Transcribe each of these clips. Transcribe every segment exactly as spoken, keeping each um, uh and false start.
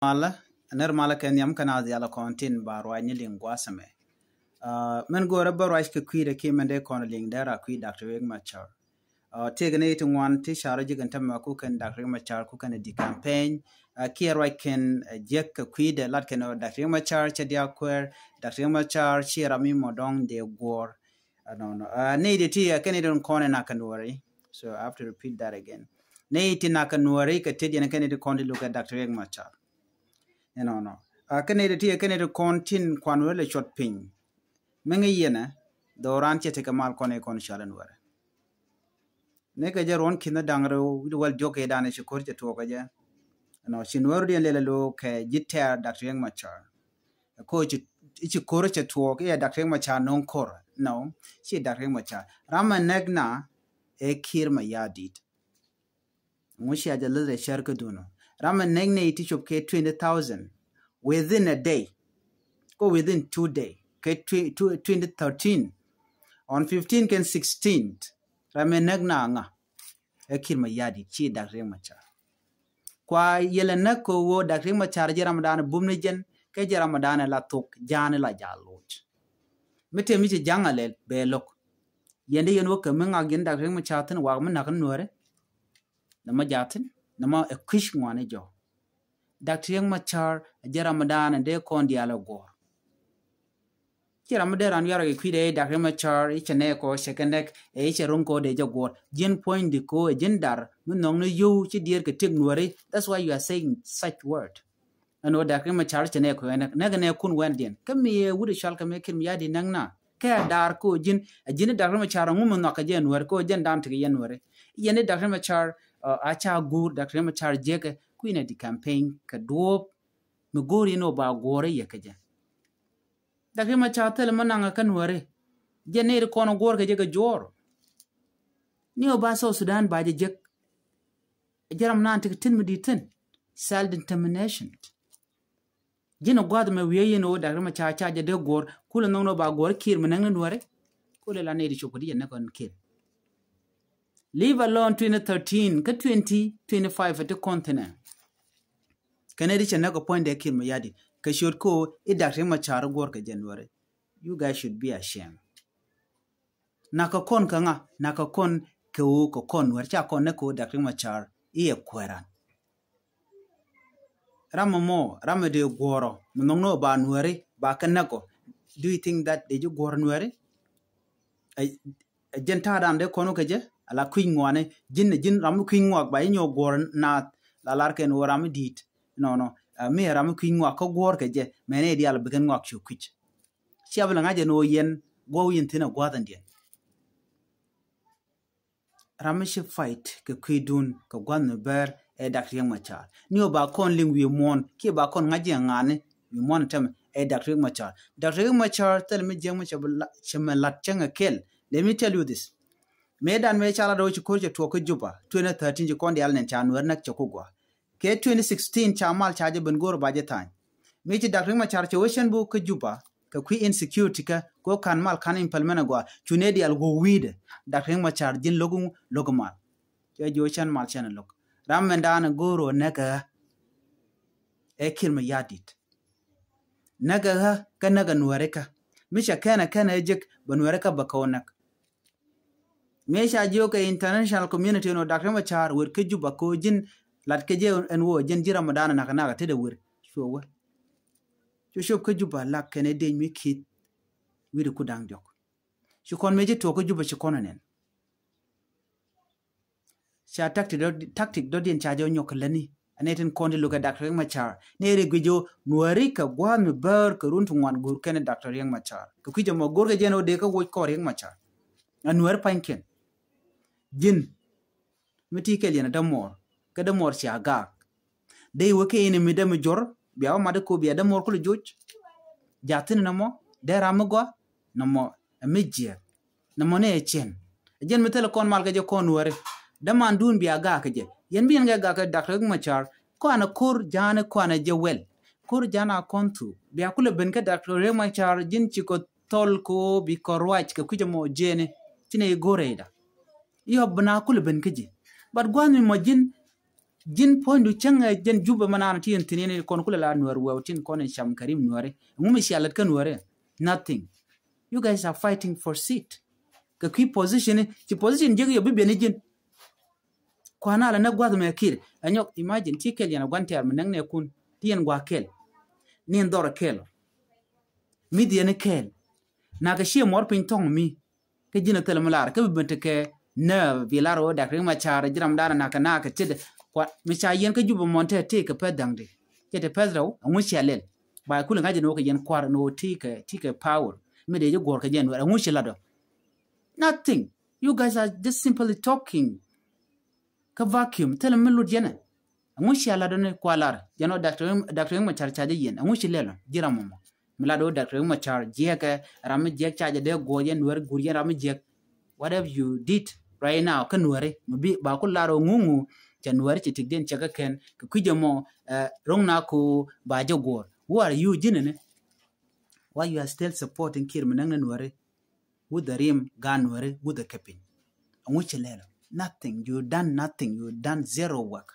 Malä, nɛr malä kɛ nhiam kɛ na dhial kɔn tin ba ruac ni liŋ gua̱a̱th ɛmɛ. Mɛn go̱o̱rä bä ruac kɛ kui̱dɛ ki mɛn dee kɔn liŋ dee ra kui̱ Doctor Riek Machar. Tëëkɛ ni ti ŋuan ti carä ji̱ kɛn tämɛ ku kɛn Doctor Riek Machar ku kɛn di campaign. Kiɛ ruac kɛn jiäk kɛ kui̱dɛ lat kɛn Doctor Riek Machar cɛ diaal kuɛɛr, Doctor Riek Machar ci ram mi mɔ dɔŋ dee guɔ̱ɔ̱r. Nɔnɔ ni di ti kɛn ni di kɔn ni nak kɛ nuɔri. So I have to repeat that again. Ni ti nak kɛ nuɔri kɛ ti diɛn kɛn ni di kɔn di lukɛ Doctor Riek Machar. Ɛnɔnɔ kɛn ni di ti kɛn ni di kɔn tin kuan wä lɛ cuɔt piny. Meŋ i̱ yɛnɛ dhɔran cɛ tekɛ mal kɔn i̱ kɔn cal in wɛrɛ. Ni kɛ jɛ ruɔn ki̱n da̱ŋ rɛw wi̱c wäl diɔk kɛ dan i̱ ci ko̱r cɛ tuɔɔk kɛ jɛ. Ɛnɔ ci nuɔr diɛn lɛl ɛ lo̱o̱ kɛ ji̱ tɛɛr Doctor Riek Machar. Ko i̱ ci ko̱r cɛ tuɔɔk i̱ ɛ Doctor Riek Machar no̱o̱ŋ ko̱r. No, ci Doctor Riek Machar ram ɛ nɛk na ɛ Kiir Mayardit. Ŋu cia jɛ lith rɛ cär kä dunɔ. Ram ɛ nɛk nɛ iti cop kɛ twenty thousand within a day. Ko within two day kɛ twenty thirteen. On fifteen kɛn sixteen ram ɛ nɛk na ŋa ɛ Kiir Mayardit ci Doctor Riek Machar. Kua yɛlɛ näk kɛ ɣöö Doctor Riek Machar jɛ ram dan bum ni jɛn kɛ jɛ ram dan la thok jan la jal loc. Mi te mi ci jaŋ a lɛl bɛ lo̱k. Yɛn de yɛn wä kɛ mi ŋak yɛn Doctor Riek Machar thin wak mi nak nuɔri. Nɛ ma jathin nɛ ma ɛ kui̱c ŋuani jɔ. Doctor Riek Machar jɛ ram dan dee kɔn dial ɛ guɔr. Ci ram mi dee ran wiarɔ kɛ kui̱dɛ i̱ Doctor Riek Machar i̱ cɛ nɛɛk kɔ cɛ kɛ nɛk ɛ i̱ cɛ ro̱ŋ kɔ dee jɛ guɔ̱ɔ̱r. Ji̱n puɔ̱ny di ko ɛ ji̱n dar mi nhɔŋ ni yio̱w ci diɛɛr kɛ tiek nuɔ̱ri. That's why you are saying such word. Ɛn ɣöö Doctor Riek Machar cɛ nɛɛk kɔ ɛ nɛk nɛk nɛɛk kun wɛn diɛn kä mi ɛ wut ɛ cual kɛ mi Kiir Mayardit nɛk na kɛ ɛ dar ko ji̱n ɛ ji̱n i̱ Doctor Riek Machar ŋu mi nhɔk kɛ jɛ nuɔ̱ri ko ji̱n dan tekɛ yɛn nuɔ̱ri. Yɛn i̱ Doctor Riek Machar a ca guur Doctor Riek Machar jiɛkɛ kui̱nɛ di campaign kɛ duɔ̱ɔ̱p mi go̱o̱r yɛn ɣöö ba guɔ̱ɔ̱r i̱ yɛ kɛ jɛ. Doctor Riek Machar thilɛ ma naŋ kä nuɔri. Jɛ nɛy ri kɔn guɔr kɛ jɛ kɛ juɔr. Ni ɔ ba South Sudan ba jɛ jek. Jɛ ram nan tik tin mi di tin. Self determination. Ji̱n ɔ guath mɛ wiɛ yin ɔ Doctor Riek Machar ca jɛ dee guɔr. Kulɛ nhɔŋ ni ɔ ba guɔr Kiir mi näŋ ni nuɔri. Kulɛ la nɛy ri cop kɛ di jɛ näk ɔ Kiir. Leave alone twenty thirteen kä twenty twenty-five ti continent. Kɛnɛ di cɛ näk kɛ puɔ̱nydɛ Kiir Mayardit kɛ ciöt ko i̱ Doctor Riek Machar guɔr kɛ jɛ nuɔri. You guys should be ashamed. Nak kɛ kɔn kɛ ŋa nak kɛ kɔn kɛ ɣöö kɛ kɔn nuɔri ca kɔn näk kɛ ɣöö Doctor Riek Machar i̱ ɛ kuɛran. Ram mɔ mɔ ram mɛ dee guɔrɔ mɛ nhɔŋ ni ɔ ba nuɔri ba kɛ näk ɔ. Do you think that dee ji̱ guɔr nuɔri? Ɛ jɛn ta̱a̱ dan dee kɔn wä kɛ jɛ ala kui̱ny ŋuani ji̱n ji̱n ram mi kui̱ny ŋuak ba ji̱ nyɔk guɔr naath la lar kɛn wä ram mi di̱i̱t. Nɔnɔ mi ram mi kui̱ny ŋuak kä guɔr kɛ jɛ mɛn i̱ dial bi kɛn ŋuak cu kui̱c. Cia bi la ŋa̱c ɛn wä yɛn guɔw yɛn thi̱n a gua̱th ɛn diɛn. Ram mi ci fight kɛ kui̱dun kɛ gua̱th mi bɛr ɛ Doctor Riek Machar. Ni ɔ ba kɔn liŋ wi̱i̱ muɔ̱ɔ̱n kiɛ ba kɔn ŋa̱c jiɛn ŋa̱ni wi̱i̱ muɔ̱ɔ̱n tɛmɛ ɛ Doctor Riek Machar. Doctor Riek Machar thil mi jiɛŋ mi cɛ mɛ lat cäŋ ɛ kɛl. Let me tell you this. Mëë dan mëë ca lat ɔ ci ko̱r cɛ tuɔɔk kä Juba twenty thirteen ci kɔn diaal nɛn ca nuɛr näk cɛ ku gua. Kɛ twenty sixteen ca mal ca jɛ ben go̱o̱r ba jɛ tha̱a̱ny. Mi ci Doctor Riek Machar cɛ wä cɛn bi wä kä Juba kɛ kui̱ insecurity kä kɛ wä ka̱n mal ka̱n implement agɔaa cu nɛ diaal wä wi̱i̱dɛ. Doctor Riek Machar ji̱n lo̱k lo̱k mal. Cɛ ji̱ wä cɛn mal cɛn lo̱k ram mɛn daanɛ go̱o̱r wä näk ɛ ɣä. Ɛ Kiir Mayardit. Näk ɛ ɣä kä näk ɛ nuɛɛri kä mi cɛ kɛn ɛ kɛn ɛ jek bɛ nuɛɛri kä bɛ kɛ wä näk. Mëë ca jiök kɛ international community ɛn ɣöö Doctor Riek Machar wër kä Juba kɛ ɣöö ji̱n lat kɛ jɛ ɛn ɣöö ji̱n ji̱ Ramadan nak nak ɛ tetdɛ wër. Cuɛ wä cu cop kä Juba lak kɛn ɛ dec mi ki̱th wi̱i̱dɛ ku da̱ŋ diɔ̱k. Ci kɔn mëë ci tuɔɔk kä Juba ci kɔn ɛ nɛn. Ca tactic dɔ̱diɛn ca jɛ wä nyɔk kɛ lätni. Anɛ tin kɔn ti lo̱kɛ Doctor Riek Machar ni ri guic jɛ wä nuääri kɛ gua̱a̱th mi bäär kɛ run ti ŋuan go̱o̱r kɛn Doctor Riek Machar kɛ kui̱ jɛ mɔ go̱o̱r kɛ jɛn wä dee kä woc kɔn Riek Machar. A nuääri pa̱nykiɛn ji̱n mi ti kɛl yɛn a dämuɔɔr kɛ dämuɔɔr cia gaak. Dee wä kɛ in mi dämi jɔr bia wä mat ko bia dämuɔɔr kulɛ joc. Jathin nɔmɔ dee ram mi gɔaa nɔmɔ ɛ mi jiɛk. Nɔmɔ ni ɛ cɛn ɛ jɛn mi thilɛ kɔn mal kɛ jɛ kɔn wääri. Däman duun bia gak kɛ jɛ yɛn bi yɛn kɛ gak kɛ Doctor Riek Machar. Kɔn ɛ ko̱r ja̱a̱n kɔn ɛ jɛ wɛl ko̱r ja̱a̱n a kɔn thuk bia kulɛ ben kä Doctor Riek Machar ji̱n ci kɔ thɔl ko bi kɔ ruac kɛ kui̱c ɛmɔ jɛɛni. Ci nɛ i̱ go̱rɛ ida i̱ ɔp bi na kulɛ ben kä ji̱. But gua̱a̱th mi mɔ ji̱n Ji̱n puɔ̱nydu cäŋ ɛ jɛn Jubɛ mɛ naan ti yɛn thi̱n yɛn kɔn kulɛ la Nuɛr wɛw tin kɔn in cam Karim Nuɛri. Ŋu mi cia lät kä Nuɛri? Nothing. You guys are fighting for seat. Kɛ kui̱ position, ci position jek yɛ bi biɛn i̱ ji̱n. Kuan a la nɛ gua̱th mɛ Kiir. Ɛ nyɔk, imagine, ti kɛl yɛn a gua̱n tɛɛr mi näŋ nɛ kun. Ti yɛn gua̱ kɛl. Ni in dhɔr kɛl. Mi dhiɛn kɛl. Na kɛ ciɛ muɔr piny thɔŋ mi. Kä ji̱n a thil mi lar kä bi ben tekɛ nɛ bi lar wä Dak Riek Machar ji̱ ram dan na kɛ na kɛ cit. Kua mi ca yɛn kä Jubɛ mɔn te ti kɛ pɛth da̱ŋ di. Cɛ te pɛth rɛw, ɛŋu cia lɛl. Ba kulɛ ŋa̱c ni wä kɛ yɛn kuar ni wä ti kɛ, ti kɛ power. Mi dee ji̱ guɔr kɛ jɛn wɛr, ɛŋu ci lat ɔ? Nothing. You guys are just simply talking. Kä vacuum, thil mi lut yɛn ɛ. Ɛŋu cia lat ɔ ni kua lar? Jɛn ɔ Dak Riek, Dak Riek Machar ca jɛ yɛn. Ɛŋu ci lɛl ɔ? Ji̱ ram mɔmɔ. Mi lat wä Dak Riek Machar jiɛkɛ, ram mi jiɛk ca jɛ dee guɔ̱ɔ̱r yɛn Nuɛri gur yɛn ram mi jiɛk. What have you did right now kä Nuɛri? Mi bi ba ku lar wä ŋuŋu ca Nuɛri ci tikdiɛn cɛ kä kɛn kɛ kui̱c ɛmɔ, eh, ro̱ŋ na ku ba jɛ guɔ̱ɔ̱r. Who are you ji̱n ɛni? Why you are still supporting Kiir mi näŋ ni Nuɛri? Wut the rim gan Nuɛri wut the kepin. Ɛŋu ci lɛl ɔ? Nothing. You done nothing. You done zero work.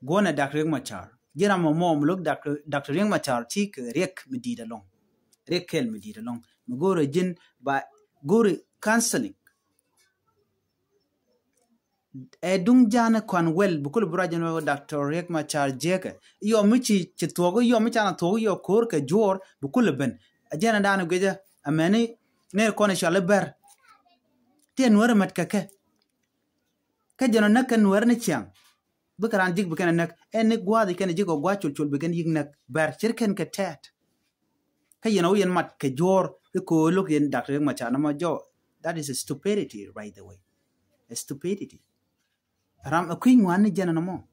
Guɔnɛ Dak Riek Machar. Ji̱ ram mɔ mɔ mi lo̱k Dak, Dak Riek Machar ti kɛ riɛk mi di̱i̱t ɛlɔ̱ŋ. Riɛk kɛl mi di̱i̱t ɛlɔ̱ŋ. Mi go̱o̱rɛ ji̱n ba go̱o̱rɛ counseling. Ɛ duŋ janɛ kɔn wɛl bi kul bi ruac jɛn wä Dak Riek Machar jiɛkɛ. Yɔ mi ci, ci thuɔk, yɔ mi canɛ thuɔk, yɔ ko̱r kɛ juɔr bi kul ben. Ɛ jɛn ɛ danɛ guicɛ, ɛ mɛni nɛr kɔn ɛ cɔal i̱ bɛr. Ti ɛ Nuɛri mɛt kɛ kɛ. Kä jɛn ɔ näk kɛ Nuɛri ni ciaŋ. Bikɛ raan ji̱k bi kɛn ɛ näk. Ɛn ni gua̱a̱th i̱ kɛn ɛ ji̱k ɔ gua̱a̱th col col bi kɛn yi̱k näk. Bɛr cir kɛn kɛ tɛɛt. Kä yɛn ɔ wä yɛn mat kɛ juɔ̱ɔ̱r i̱ ko̱o̱l lo̱k yɛn Dak Riek Machar nɔmɔ jɔw. That is a stupidity right the way. A stupidity. Ram ɛ kui̱ ŋuan ni jɛn nɔmɔ.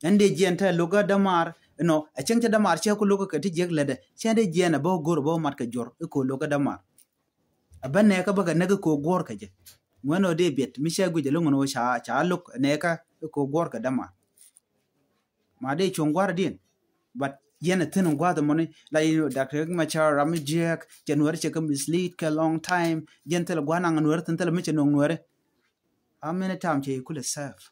Ɛn dee jiɛn te lo̱k kä dämaar, you know, ɛ cäŋ cɛ dämaar cɛ ku lo̱k kɛ ti jiɛk lätdɛ. Cɛ dee jiɛn ɛ bä go̱r bä mat kɛ juɔ̱ɔ̱r i̱ ko̱o̱l lo̱k kä dämaar. A bä nɛɛkä bä kɛ näk i̱ ko̱o̱l guɔ̱ɔ̱r kɛ jɛ. Ŋuɛn ɔ dee biɛt mi cɛ guic ɛ lo̱ŋ ni wä ca, ca lo̱k nɛɛkä i̱ ko̱o̱l guɔ̱ɔ̱r kɛ dämaar. Ma dee cuɔ̱ŋ gua̱a̱r diɛn. But yɛn a thi̱n gua̱a̱th mɔni la yɛn Dak Riek Machar ram mi jiɛk cɛ Nuɛri cɛ kɛ mislead kɛ long time. Yɛn thilɛ gua̱a̱r naŋ Nuɛri thi̱n thilɛ mi cɛ no̱o̱ŋ Nuɛri. How many time cɛ yɛ kulɛ serve?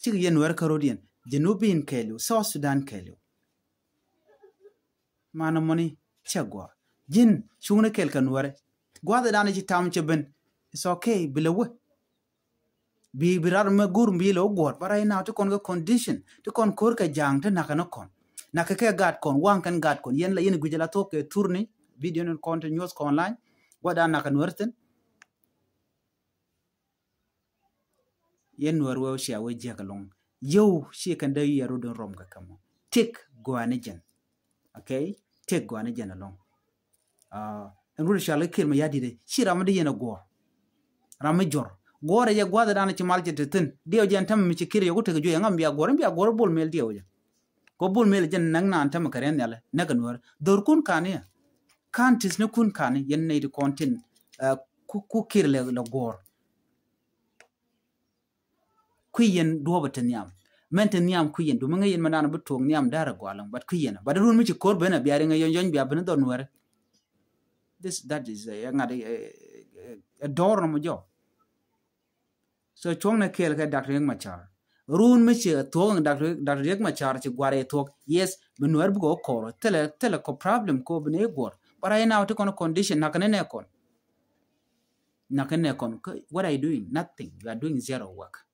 Cikɛ yɛn Nuɛri kä ro̱diɛn. Junubin kɛɛliw, South Sudan kɛɛliw. Manɛ mɔni cɛ guɔ. Ji̱n cuŋni kɛl kɛ Nuɛri. Gua̱a̱th dan ci tam cɛ ben. It's okay, bi lɛ wä. Bi, bi rar mɛ gur bi lɛ wä guɔ̱r. But right now ti kɔn kɛ condition. Ti kɔn ko̱r kɛ ja̱a̱ŋ ti nakɛ ni kɔn. Nakɛ kɛ gat kɔn, waŋ kɛn gat kɔn. Yɛn la yɛn guic la thok kɛ thurni. Video ni continuous kɔn online. Gua̱a̱th dan nakɛ Nuɛri thin. Yɛn Nuɛr wee cia wee jiäk ɛlɔ̱ŋ. Yio̱w ci kɛn dee yiɛr rot in rɔm kɛ kɛ mɔ. Tik gɔaa ni jɛn. Okay? Tik gɔaa ni jɛn ɛlɔ̱ŋ. Ah, ɛn rot i̱ cɔal i̱ Kiir Mayardit i̱ ci ram mi di yɛn ɛ guɔ̱ɔ̱r. Ram mi jɔr. Guɔ̱ɔ̱r ɛ jɛ gua̱a̱th ɛ dan ci mal cɛ te thi̱n. Diɛw jɛ ɛn tämɛ mi ci Kiir yɛ ku tek juɔc ɛŋa mi bia guɔ̱ɔ̱r, mi bia guɔ̱ɔ̱r Bol Mel diɛw jɛ. Kɔ Bol Mel jɛn näk naan tämɛ kɛ riɛn nhial ɛ näk ɛ Nuɛr. Dhorkun kani ɛ. Kan tisnikun kani yɛn nɛy ti kɔn tin, eh, ku, ku Kiir lɛ, lɛ guɔ̱ɔ̱r. Kui̱ yɛn duɔ̱ɔ̱pɛ te nhiam. Mɛn te nhiam kui̱ yɛn. Dumɛ ŋäc yɛn mɛ naan bi tuɔɔk nhiam da̱rɛ gualɛŋ. But kui̱ yɛn. But run mi ci ko̱r ben a bia riŋ a yɔny yɔny bia ben dhɔr Nuɛri. This, that is a, a ŋa̱t a, a, a, a dɔɔr nɔmɔ jɔk. So cuɔ̱ŋnɛ kɛɛl kɛ Dak Riek Machar. Run mi ci thuɔ̱k Dak Riek, Dak Riek Machar ci guar ɛ thuɔ̱k. Yes, bi Nuɛr bikɛ wä kɔr. Thilɛ, thilɛ kɔ problem kɔ bi ni guɔr. But right now ti kɔn condition nakä ni nɛ kɔn. Nakä nɛ kɔn. What are you doing? Nothing. You are doing zero work.